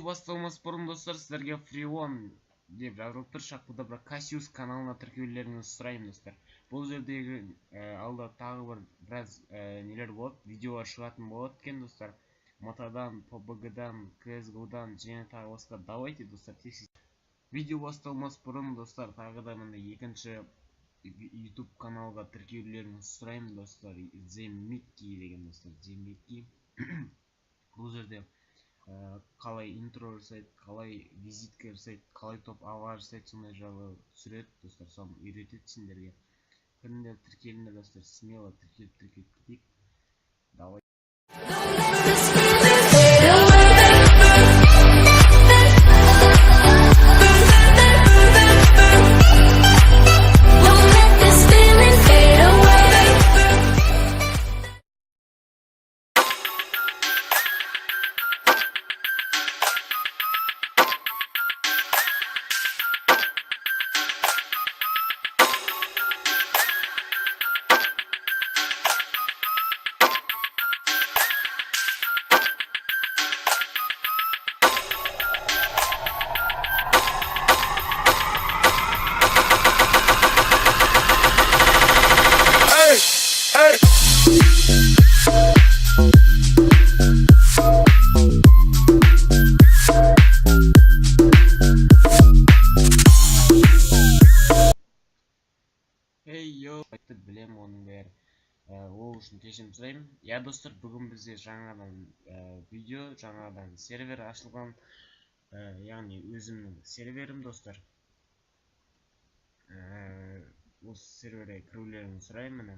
Басталмас бұрын, достар, сіздерге Фреон деп жазылып тұр, шақпыда бір Кассиус каналына тіркеулеріңізді сұраймын, достар. Бұл жердегі алда тағы бір біраз нелер болады, видеолар шығатын болады екен, достар. Матадан, PUBG-дан, CSGO-дан және тағы басқа. Давайте, достар, тез. Видео басталмас бұрын, достар, тағы да міне екінші YouTube каналға тіркеулеріңізді сұраймын, достар. The Mickey деген, достар, The Mickey. Бұл жерде қалай интро жасайды, қалай визитка жасайды, қалай топ ава жасайды, сондай жайлы түсіреді, достар, соны үйретеді сендерге. Кіріңдер, тіркеліңдер, достар, смело тіркеліп тіркеліп кетейік. Давай. Don't let this feeling fade away. Don't let this feeling fade away. Hey, hey. Эй, йо, білем оның бәрі. Ол үшін кешірім сұраймын. Я, достар, бүгін бізде жаңадан видео, жаңадан сервер ашылған, яғни өзімнің серверім, достар. Осы серверге кірулеріңізді сұраймын. Міне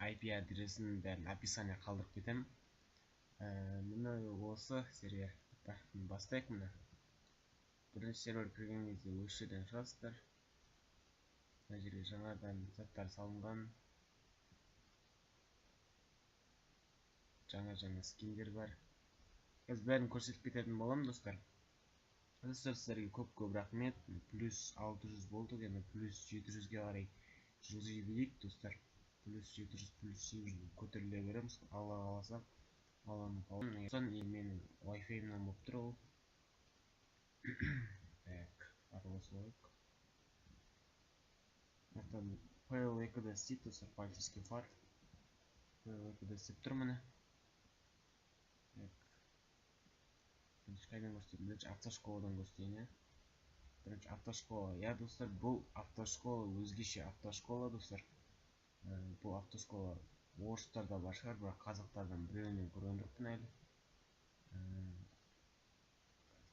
IP адресін бәрін описание қалдырып кетемін. Міне осы сервер. Бастайық міне. Бірінші сервер кірген кезде осы жерден шығасыздар. Мына жерге жаңадан заттар салынған. Жаңа-жаңа скиндер бар. Қазір бәрін көрсетіп кететін боламын, достар. Достар, сіздерге көп-көп рахмет. Плюс 600 болды, енді плюс 700-ге қарай жылжи берейік, достар. Плюс 700, плюс 800 көтеріле береміз. Алла қаласа, Алланың қалауы. Менің Wi-Fi-імнен болып тұр ол. Так, араласып алайық. Мына PL2-де істейді, достар, полицейский фар. PL2-де істеп тұр міне. Так. Бірінші қайдан көрсетейін? Бірінші автошколадан көрсетейін, иә. Бірінші автошкола. Иә, достар, бұл автошкола өзгеше автошкола, достар. Бұл автошкола орыстарда бар шығар, бірақ қазақтардан біреуінен көрген жоқпын әлі.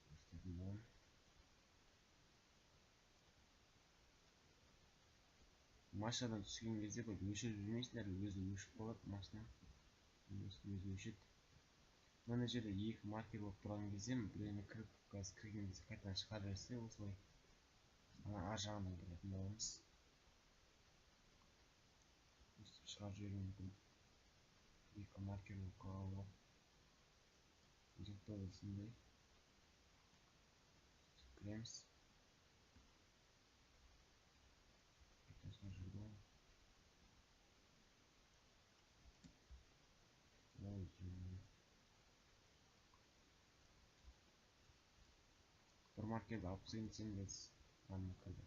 Көрсететін боламын. Машинадан түскен кезде былай өшіріп жүрмейсіңдер, өзі өшіп қалады машина. Өзі өшеді. Мына жерде екі маркер болып тұрған кезде біреуіне кіріп, қазір кірген кезде қайтадан шыға берсе, осылай ана ар жағынан кіретін боламыз. Өстіп шығарып жіберуі мүмкін. Екі маркер болып қалған. Бұл жақта да осындай. Кіреміз. Ой, бір маркерді алып тастайын десем, біз ана кірді.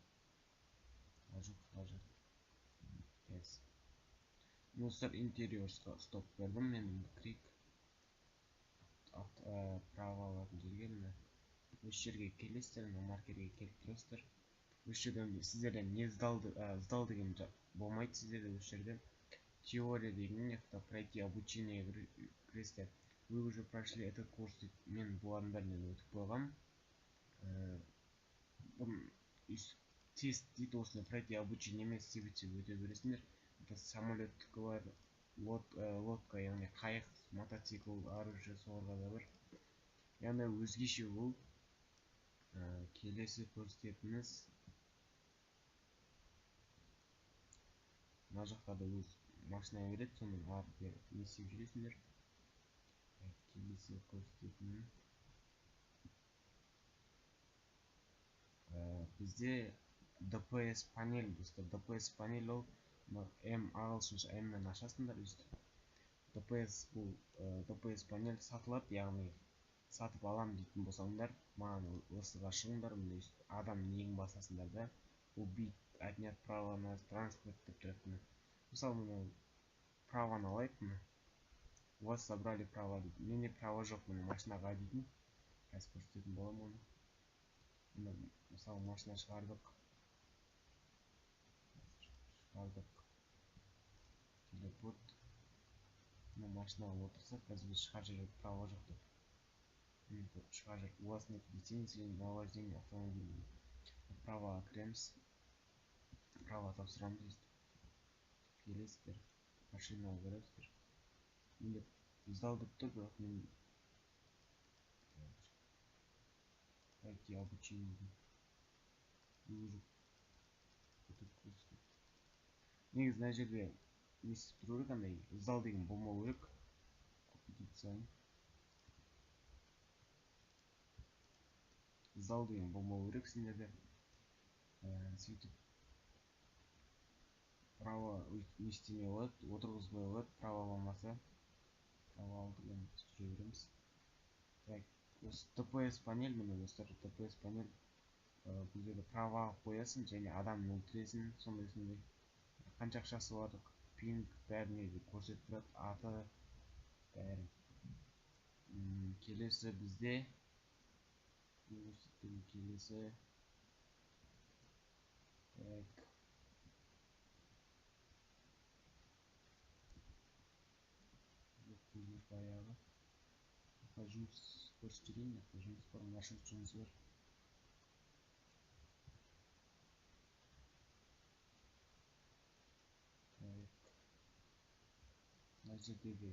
Жоқ, жоқ. Yes. Достар, интерьерсқа стоп бердім. Мен енді кірейік. Право алатын жерге, міне. Осы жерге келесіздер, мына маркерге келіп тұрасыздар. Осы жерден сіздерден не сдал деген болмайды сіздерде осы жерде. Теория деген не, пройти обучение кіресіздер. Вы уже прошли этот курс дейді. Мен бұлардың бәрінен өтіп қойғанмын. Тест дейді, осыны пройти обучение емес, істеп өте бересіңдер. Это самолеттікі бар, лодка, яғни қайық, мотоцикл, оружие, соларға да бар. Яғни өзгеше бұл. Келесі көрсететініміз мына жақта да өз машина береді, соны ары бері не істеп жүресіңдер. Келесі көрсететінім бізде ДПС панель, достар. ДПС панель ол М, ағылшынша М мен ашасыңдар өстіп. ДПС бұл, ДПС панель сатылады, яғни Сатып алам дейтін болсаңдар, маған осыға шығыңдар, міне адам неңін басасыңдар да, убить, отнять право на транспорт деп тұрады. Мысалы, мына правоны алайық, міне. У вас забрали право дейді. Менде право жоқ, міне машинаға дейтін. Қазір көрсететін боламын оны. Міне, мысалы, машина шығардық. Шығардық. Телепорт. Мына машинаға отырсақ, қазір біз шығар жерге право жоқ деп. Шығар жер. У вас нет лицензии на вождение автомобиля. Правоға кіреміз. Право тапсырамыз өстіп. Келесіздер. Машинаға кіресіздер. Менде сдал деп тұр, бірақ мен пройти обучение. Негізі мына жерде не істеп тұру керек, андай сдал деген болмау керек. Купить салайын. Сдал деген болмау керек сендерде. Сөйтіп право не істемей қояды, отырғызбай қояды, право болмаса. Право алдық, енді жүре береміз. Так, осы ДПС панель, міне достар, ДПС панель. Бұл жерде право қоясың және адам өлтіресің, сондай-сондай. Қанша ақшасы бар, пинг бәріне де көрсетіп тұрады, аты бәрі. Келесі бізде не көрсеттім, келесі. Так. Жоқ, баяғы. Мына жұмыс көрсетіп жіберейін, мына жұмыс бар, маршрут жұмысы бар. Так. Мына жердегі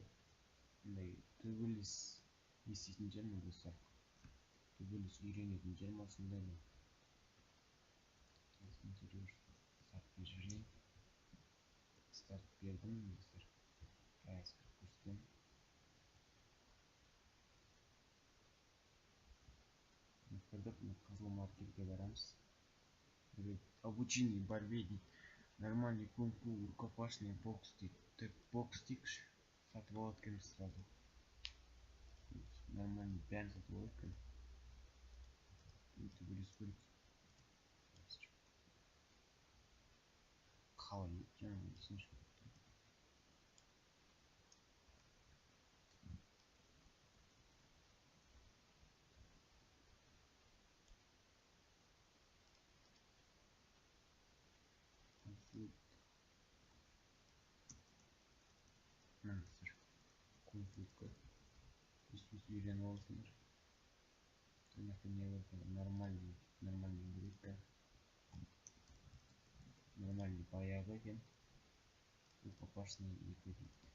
мындай төбелес не істейтін жер ме достар? Төбелес үйренетін жер ма сондай ма? Старт беріп жіберейін. Старт бердім достар. Қазір көрсетемін. Кірдік, мына қызыл маркерге барамыз. Обучение борьбе дейді. Нормальный кунг-фу, рукопашный бокс дейді. Тек бокс дейікші. Сатып алады екенбіз сразу. Нормальный бәрін сатып алады екен. Төбелесу керек. Қалай жаңағы есімнен шығып кетті. Кунг-фу үйреніп аласыңдар. Мына жақта не бар екен? Нормальный, нормальный керек та. Нормальный баяғы екен. Рукопашный екі дейді.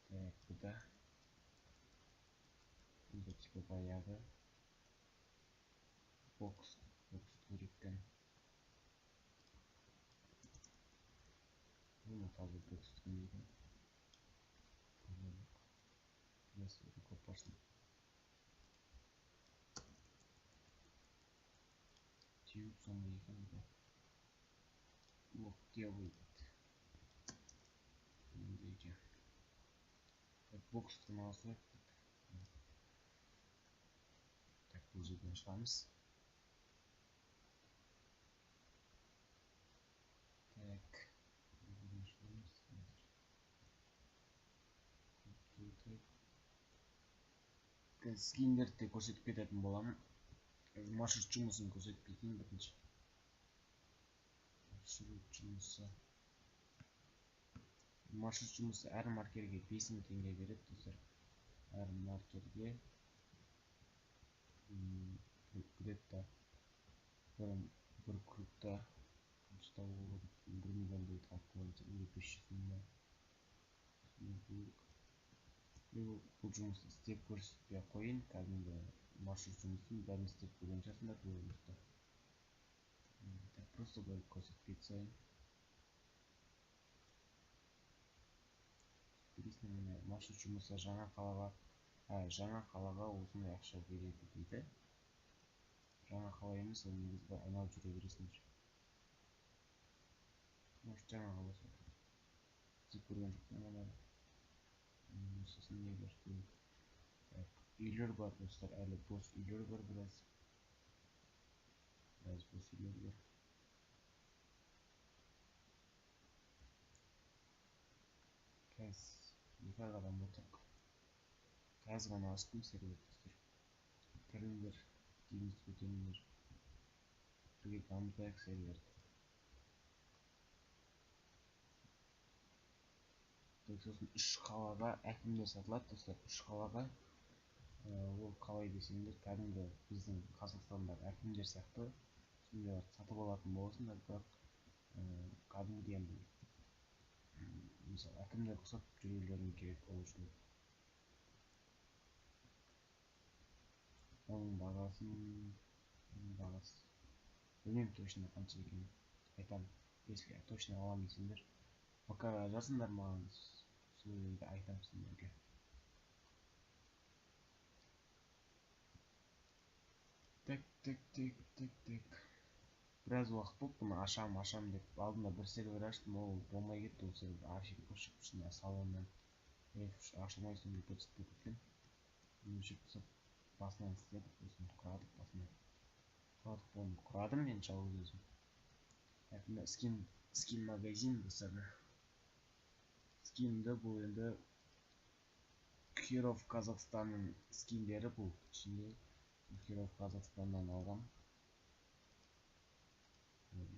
Так, бұда. Бұл да типа баяғы. Бокс, бокс керек екен. Бұны таза бокс деген екен. Рукопашный. Теуіп сондай екен бұл. Локтевый дейді. Мындай екен. Так, бокстың алсақ. Так, бұл жерден шығамыз. Так, бұл жерден шығамыз. Скиндерді де көрсетіп кететін боламын. Маршрут жұмысын көрсетіп кетейін бірінші. Маршрут жұмысы. Маршрут жұмысы әр маркерге 5000 теңге береді достар. Әр маркерге где-то бір кругта қанша табуға болады? 1 миллиондай тауып болады, или 500 мың ба? Бұл жұмысты істеп көрсетпей ақ қояйын, кәдімгі маршрут жұмысын бәрін істеп көрген шығарсыңдар бұл жұмысты. Так, просто былай көрсетіп кетсейін. Білесің, міне маршрут жұмысы жаңа қалаға осындай ақша береді дейді. Жаңа қала емес, ол негізі былай айналып жүре бересіңдер. Может, жаңа қала шығар. Істеп көрген жоқпын оны. Сосын не бар? Так, Үйлер бар достар, әлі бос үйлер бар біраз. Біраз бос үйлер бар. Қазір екі ақ адам отырық. Қазір ғана аштым сервер достар. Кіріңдер, активность көтеріңдер. Бірге дамытайық серверді. Сосын 3 қалаға әкімдер сатылады достар, 3 қалаға. Ол қалай десеңдер, кәдімгі біздің Қазақстандағы әкімдер сияқты сондайларды сатып алатын боласыңдар, бірақ кәдімгідей андай, мысалы әкімдер ұқсап жүрулерің керек ол үшін. Оның бағасы білмеймін точно қанша екенін айтамын. Если точно аламын десеңдер, пока жазыңдар маған, сол жерде айтамын сендерге. Так, так, так, так, так. Біраз уақыт болды бұны ашам, ашам деп. Алдында бір сервер аштым, ол болмай кетті, ол сервер ошибка шығып ішінде салоннан. Ашылмай сондай бір болып кеткен. Өшіріп тастап басынан істедік, сосын құрадық басынан. Құрадық, оны құрадым мен жалғыз өзім. Так, мына скин магазин достар. Скинді бұл енді Hero of Қазақстанның скиндері бұл. Ішінде Hero of Қазақстаннан алғам.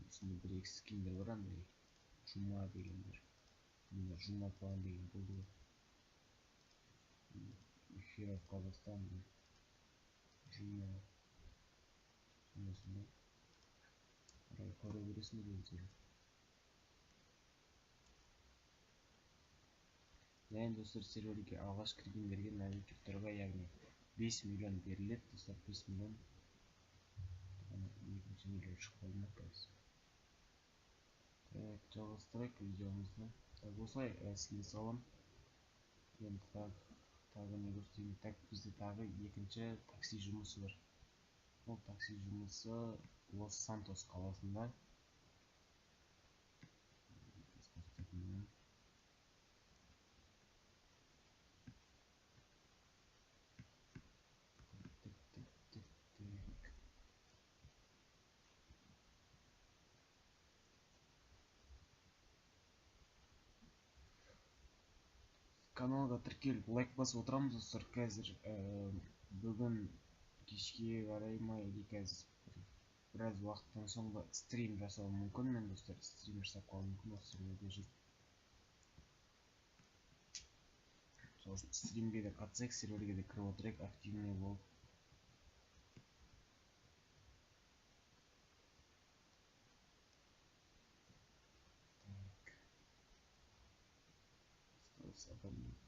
Ішінде бір екі скиндер бар андай. Жума дегендер. Мына Жума план деген болды ғой. Hero of Қазақстан, Жума. Сондай сондай. Қарай көре бересіңдер өздері. Және достар, серверге алғаш кіргендерге, новичокторға, яғни 5 миллион беріледі достар, 5 миллион. Екінші миллион шығып қалды ма қазір? Так, жалғастырайық видеомызды. Так, осылай сізге салам. Енді тағы не көрсетейін? Так, бізде тағы екінші такси жұмысы бар. Ол такси жұмысы Лос Сантос қаласында. Каналға тіркеліп лайк басып отырамыз достар. Қазір бүгін кешке қарай ма или қазір біраз уақыттан соң ба стрим жасауым мүмкін мен достар, стрим жасап қалуым мүмкін осы серверде жүріп. Сол үшін стримге де қатысайық, серверге де кіріп отырайық, активный болып.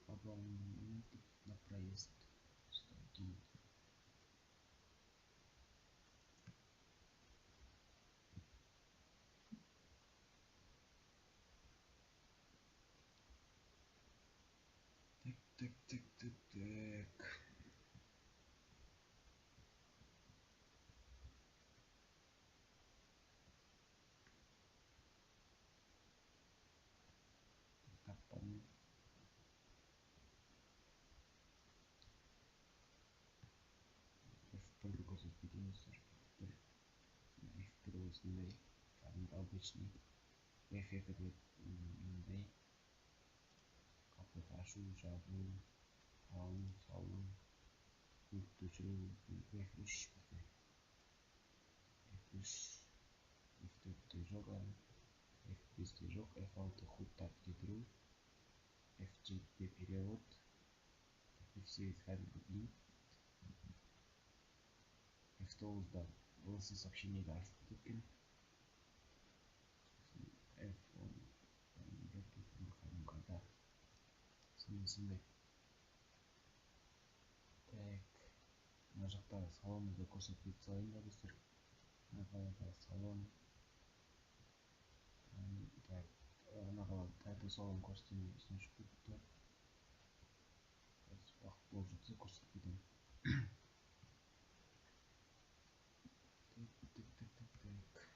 Абонентов на проезд 101. Так, так, так, так, так. Так, по-моему. F1 көрсетіп кетейін достар. F1 осындай, кәдімгі обычный. F2 деп мындай. Капот ашу, жабу, алу, салу, көлікті өшіру, F3 бізде. F3, F4-те жоқ әлі. F5-те жоқ, F6 худтарды кетіру, F7-те перевод, F8 кәдімгі бинт, F9-да осы сообщениеде ашып кеткен. F10 кәдімгі сондай. Так, мына жақтағы салонды да көрсетіп кете салайын ба достар. Мына қаладағы салон. Так, мына қалада тәтті салон көрсетемін деп есімнен шығып кетті. Қазір уақыт болып жатса көрсетіп кетемін. Так, так, так, так, так.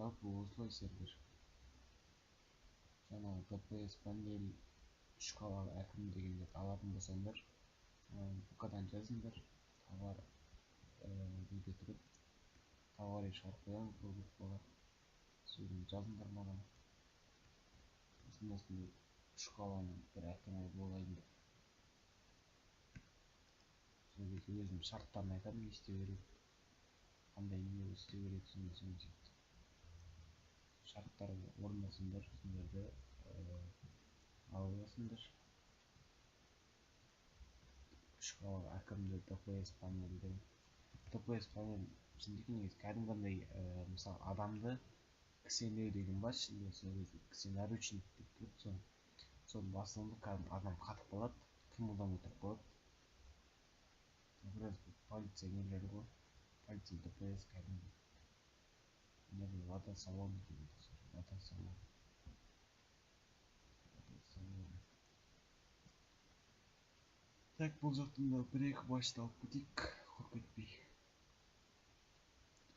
Жалпы осылай сервер. Жаңағы ДПС панель 3 қала әкім дегендерді алатын болсаңдар, ВК-дан жазыңдар, товар неге тұрып товар шығарып қоямын бұл группаға. Сосын жазыңдар маған. Осындай 3 қаланың бір әкімі болайын деп. Сол кезде өзім шарттарын айтамын, не істеу керек, қандай не істеу керек, сондай сондай сияқты. Шарттарды орындасаңдар, сендерді ала аласыңдар. 3 қалаға әкімді ДПС панельді. ДПС панель ішіндегі негізі кәдімгі мысалы адамды кісендеу деген бар ішінде, сол кезде кісен наручник деп тұрып, соны бассаңда кәдімгі адам қатып қалады, қимылдамай тұрып қалады. Біраз полиция нелері ғой, полиция ДПС кәдімгі. Не бұл Лада салон екен, Лада салон. Лада салон. Так, бұл жақтан да бір-екі машина алып кетейік, қорқып кетпей.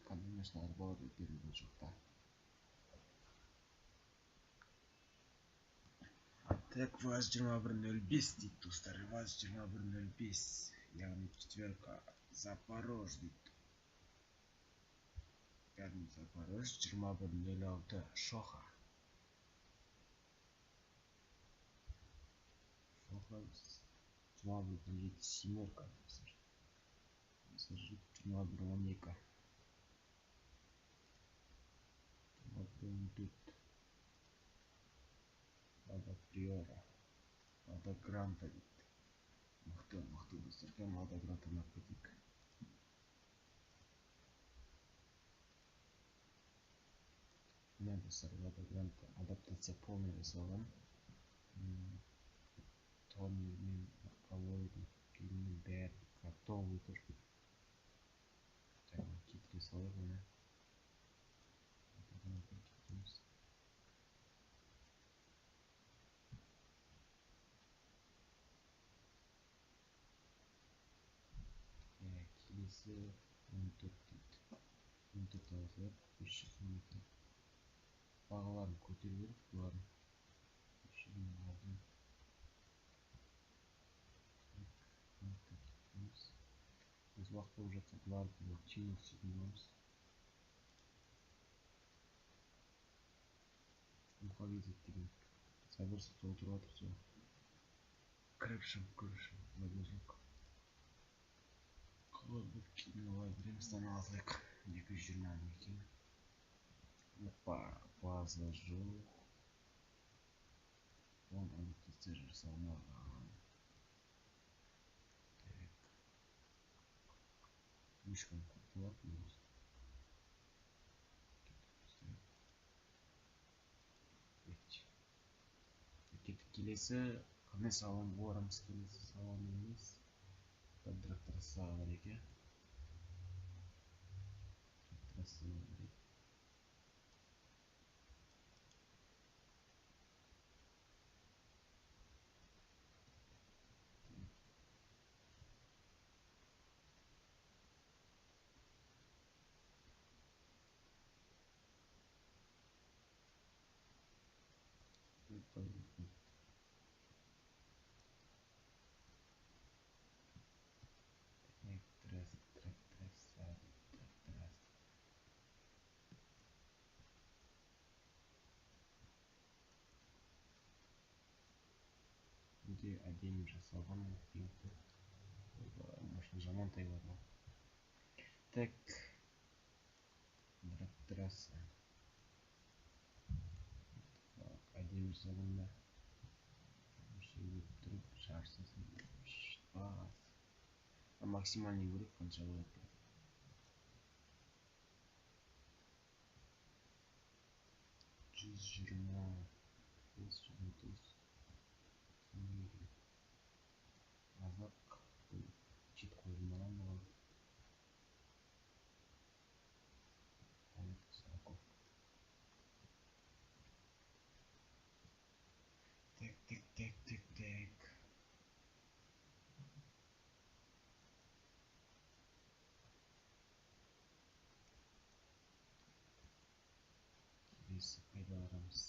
Қандай машиналар болады екен бұл жақта? Так, ВАЗ 2105 дейді, достар. ВАЗ 2105, яғни четверка Запорож дейді. Яғни Запорож 2106 Шоха. Шоха 2107 семерка, достар. 2112. 2114. Лада Приора. Лада Гранта дейді. Мықты, мықты достар. Кәдімгі Лада Грантаны алып кетейік. Міне достар, Лада Гранта адаптация полный жасалған. Тоннельмен, боковой дегенмен бәрі готовый тұр. Так, кетіре салайық оны. Лада Грантаны кетіреміз. Келесі 14 дейді. 14 ала салайық, 500 мың екен. Бағаларын көтеру керек бұлардың. 500 мың алдым. Біз уақыт болып жатса бұларды тюнинг істейтін боламыз. Мұхаммед деген загрузка толтырып жатыр, сол кіріп шығып, кіріп шығып загрузок. Қалай болып кейін ала береміз, ана алайық. 220 мың екен. Опа, база жоқ. Оған адаптация жасалмаған. Так. Слишком көп болады негізі. Кеттік келесі қандай салонға барамыз? Келесі салон емес. Трассаға барайық, иә. Трассаға барайық. Өте әдемі жасалған пингі. Машина жаман тайып жатыр. Так, трасса. Әдемі жасалған да. Шегіп тұрып жарысасың. Бас. Максимальный көрейік қанша болады. 125, 130. Азақ чит қойылмаған бұған. Так, так, так, так, так. Келесі қайда барамыз?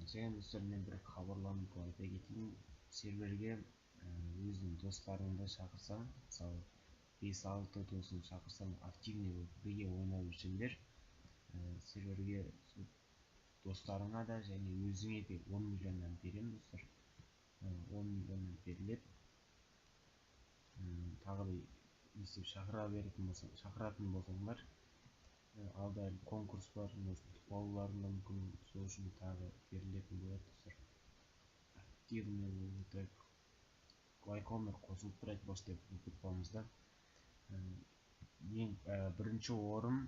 Және достар, мен бір хабарланып айта кетейін. Серверге өзінің достарыңды шақырсаң, мысалы 5-6 досын шақырсаң, активный болып бірге ойнап жүрсеңдер, серверге достарыңа да және өзіңе де 10 миллионнан беремін достар. 10 миллионнан беріледі. Тағы да не істеп шақыра беретін болсаң, шақыратын болсаңдар, алда әлі конкурс бар, может ұтып алуларың да мүмкін, сол үшін тағы берілетін болады достар. Активный болып отырайық. Лайкомер қосылып тұрады бос деп группамызда. Ең бірінші орын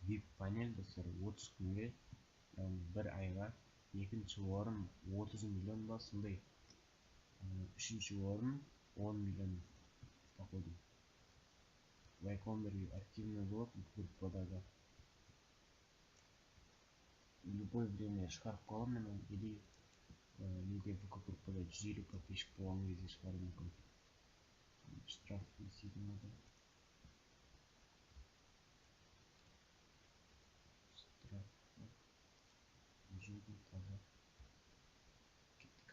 VIP панель достар, 30 күнге, яғни бір айға. Екінші орын 30 миллион ба сондай. Үшінші орын 10 миллион походу. Лайкомерге активный болып группадағы любой время шығарып қаламын мен оны, или неде ВК группада 150 подписчик болған кезде шығаруым мүмкін. Штраф не істейтін болды? Штраф жолдың таза. Кеттік.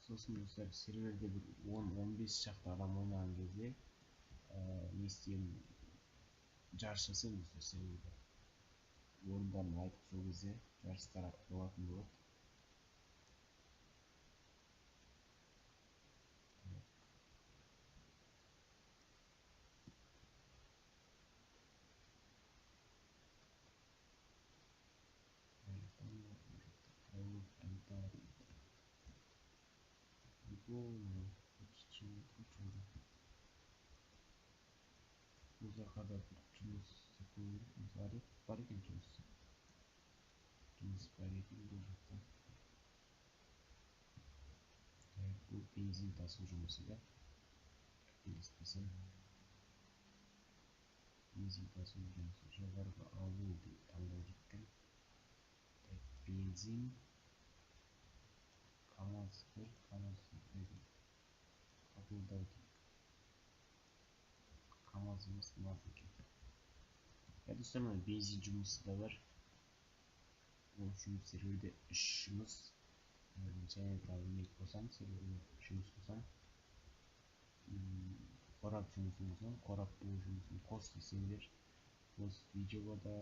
Сосын достар, серверде бір 10-15 шақты адам ойнаған кезде не істеймін, жарыс жасаймын достар. Серверде орындарын айтып, сол кезде жарыстар болатын болады. Бұл жаққа да бір жұмыс істеп қою керек. Мысалы, бар екен жұмыс. Жұмыс бар екен бұл жақта. Бұл бензин тасу жұмысы да. Қателеспесем, бензин тасу жұмысы. Жоғарғы алу деп таңдау керек. Бензин КамАЗ бір, КамАЗ екі қабылдау дейік. КамАЗ емес, НАЗ екен. Достар, мына бензин жұмысы да бар. Ол жұмыс серверде 3 жұмыс. Және тағы не қосамын, серверге жұмыс қосамын. Қорап жұмысын қосамын. Қорап бұл жұмысын қос десеңдер, осы видеоға да,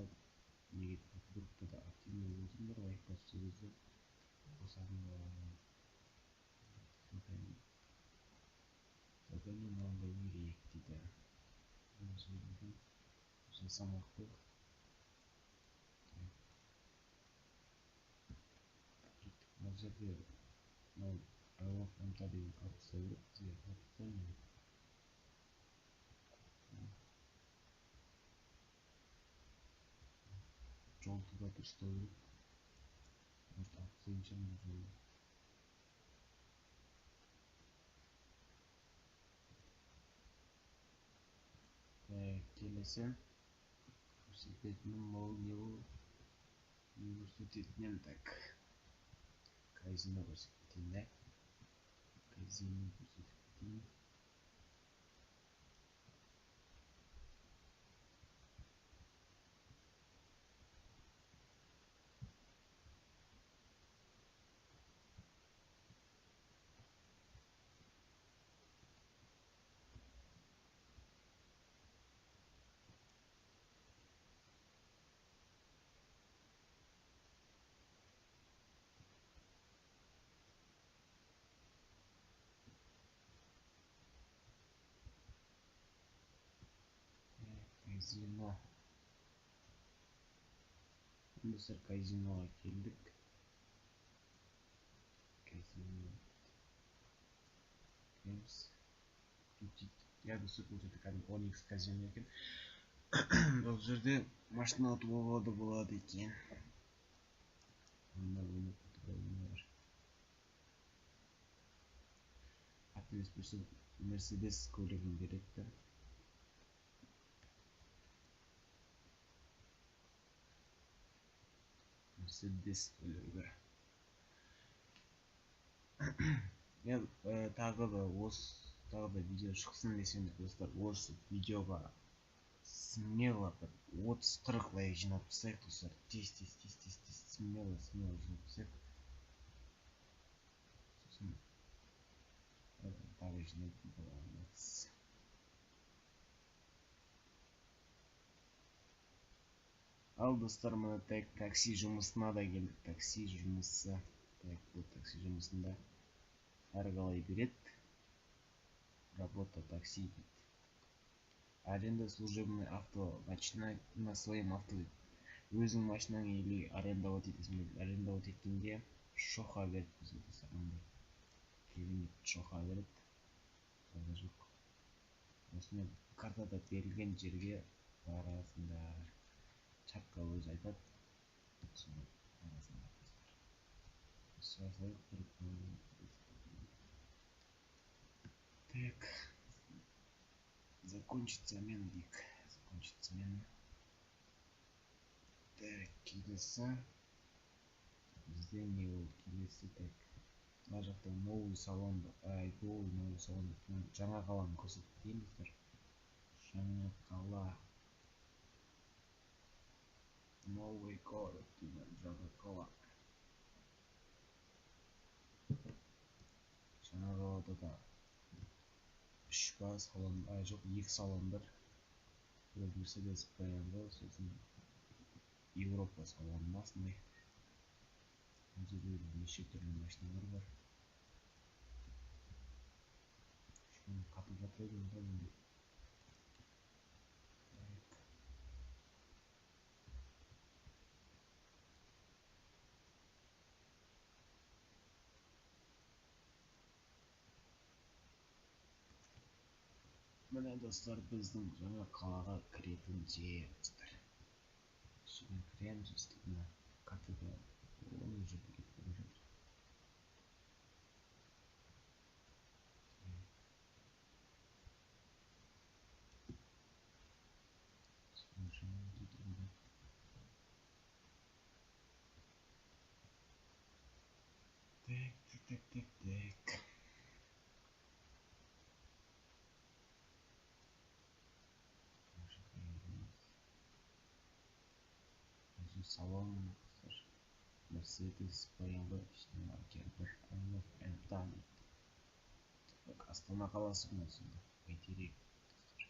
неге группада активный болсаңдар, лайк басып сол кезде қосатын боламын. Задание мынандай керек дейді. Жасамай ақ қояйық. Мына жерде мынау Айлов МТ деген алып тастау керек бізге. Алып тастаймын. Жолды да дұрыстау керек. Может, алып тастайтын шығармын жолды. Келесі көрсететінім ол не ол? Не көрсететінім? Так, казино көрсетіп кетейін да. Казино көрсетіп кетейін. Казино. Достар, казиноға келдік. Казино. Кіреміз. Включить. Я достар, бұл жерде кәдімгі Onyx казино екен. Бұл жерде машина ұтып алуға да болады екен. Онда ойнап отыра бар. Қателеспесем, Мерседес көлігін береді. Мерседес көлігі. Мен тағы да осы тағы да видео шықсын десеңдер, достар, осы видеоға смело бір 30-40 лайк жинап тастайық, достар. Тез тез тез тез тез смело смело жинап тастайық. Сосын тағы жинайтын боламыз. Ал, достар, мына так такси жұмысына да келдік. Такси жұмысы. Так, бұл такси жұмысында әрі қалай береді. Работа такси дейді. Аренда служебный авто, начинай на своем авто дейді. Өзің машинаң или арендовать етесің бе? Арендовать еткенде шоха береді бізге, достар, мындай керемет шоха береді. Базар жоқ. Осымен картада берілген жерге барасыңдар. Чатқа өзі айтады. Соны барасыңдар, достар. Сұрасайық бір. Так. Закончить замену дейік. Закончить замену. Так, келесі. Бізде не болды? Келесі, так. Мына жақта новый салон, ай, новый салон деп, мына жаңа қаланы көрсетіп кетейін, достар. Жаңа қала. Новый город деймін, жаңа қала. Жаңа қалада да үш па салон, ай, жоқ, екі салон бар. Бір Mercedes BMW, сосын Европа салоны ма сондай. Бұл жерде неше түрлі машиналар бар. Кішкене қатып жатыр екен да менде. Так. Міне, достар, біздің жаңа қалаға кіретін жер, достар. Ішіне кіреміз, достар, мына картада оның жерде кетіп бара жатыр. Так, так, так, так, так. Салон, достар. Mercedes BMW ішінде маркер бір MF M. Так, Астана қаласы ма сонда? Бәйтерек, достар.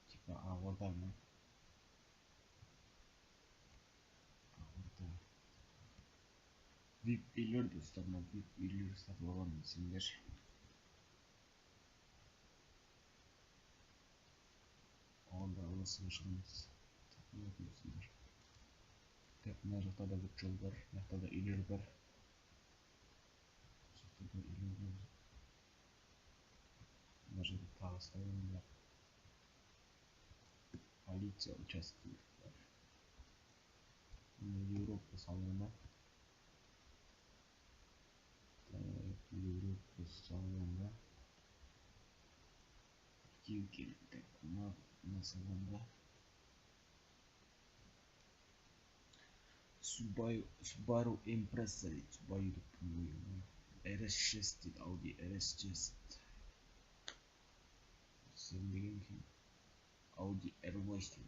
Типа Ақорда ма? Ақорда. VIP үйлер, достар, мына VIP үйлер сатып аламын десеңдер. Онда осы шығыңыз. Так, мына жақта да бір жол бар, мына жақта да үйлер бар. Бұл жақта да үйлер бар. Мына жерде тағы салон бар. Полиция учаскесі бар. Мына Европа салоны. Так, Европа салоны. Екен. Так, мына салонда Subaru Impreza дейді, Subaru деп қойған. RS6 дейді, Audi RS6. Сен деген екен. Audi R8.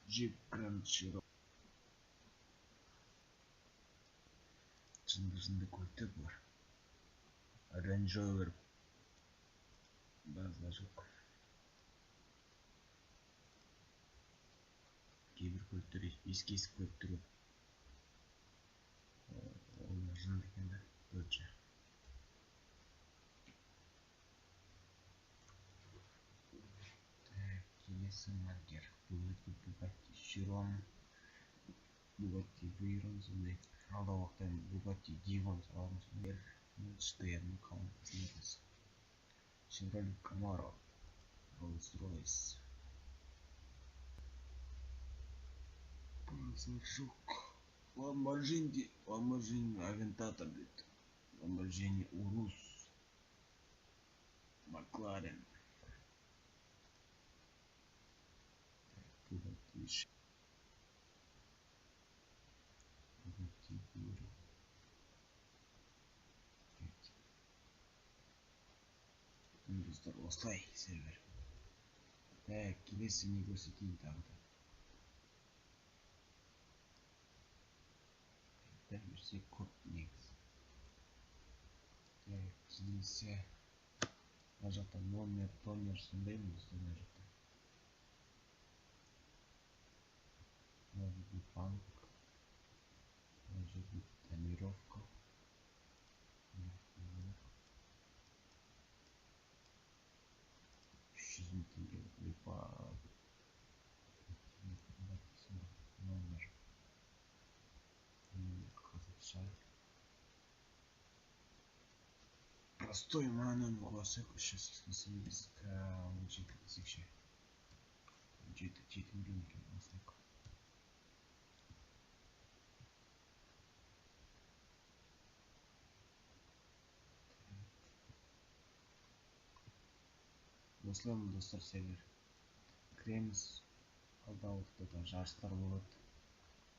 Jeep Grand Cherokee. Жынды-жынды көліктер бар. Range Rover. Базар жоқ. Кейбір көліктер ескі ескі көліктер көп. Ол жынды екен да, Dodge. Так, келесі маркер. Bugatti Chiron, Bugatti Veyron сондай. Алдағы уақытта Bugatti Divan саламын сондай. Штерн колонкасы. Chevrolet Camaro, Rolls Royce. Базар жоқ. Lamborghini, Lamborghini Aventador дейді. Lamborghini Urus, McLaren. Bugatti Bugatti Veyron. Достар, осылай сервер. Так, келесі не көрсетейін тағы да. Айта берсек көп негізі. Так, келесі мына жақта номер, тонер сондай ма достар, мына жақта. Мына жерде банк, мына жерде тонировка. 300 мың теңге, ойбай. Номер. Номер қазақша. Простой мына нөмір қойсақ 388 к 17 десек ше. 17, 7 миллион екен алсақ. Осылай достар сервер. Кіреміз, алдағы уақытта да жарыстар болады.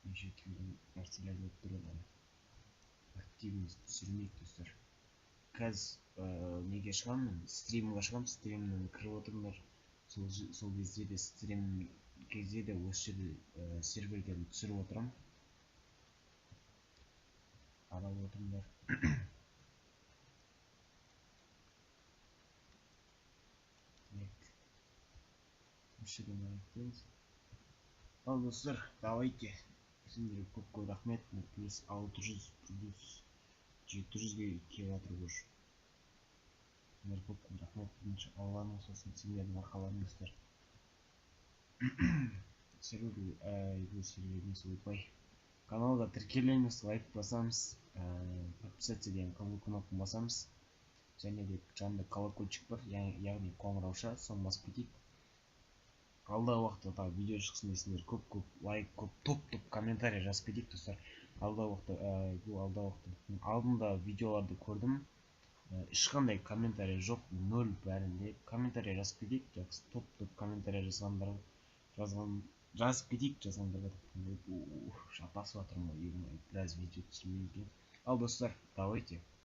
Неше түрлі нәрселер болып тұрады. Активімізді түсірмейік достар. Қазір неге шығамын мен? Стримға шығамын, стримнен кіріп отырыңдар. Сол кезде де стрим кезде де осы жерде серверден түсіріп отырамын. Қарап отырыңдар. Ал достар, давайте. Сендерге көп көп рахмет. Плюс 600, плюс 700-ге келіп жатыр уже. Сендерге көп көп рахмет. Бірінші Алланың, сосын сендердің арқаларың достар. Сервер, бұл сервер емес, ойбай. Каналға тіркелеміз, лайк басамыз, подписаться деген қызыл кнопканы басамыз. Және де жанында колокольчик бар, яғни қоңырауша, соны басып кетейік. Алдағы уақытта тағы видео шықсын десеңдер, көп-көп лайк, көп топ-топ комментарий жазып кетейік достар. Алдағы уақытта, бұл алдағы уақытта алдында видеоларды көрдім. Ешқандай комментарий жоқ, нөл бәрінде. Комментарий жазып кетейік, жақсы топ-топ комментарий жазғандар, жазып кетейік, жазғандарға шатасып жатырмын ғой, біраз видео түсірмей екен. Ал достар, давайте.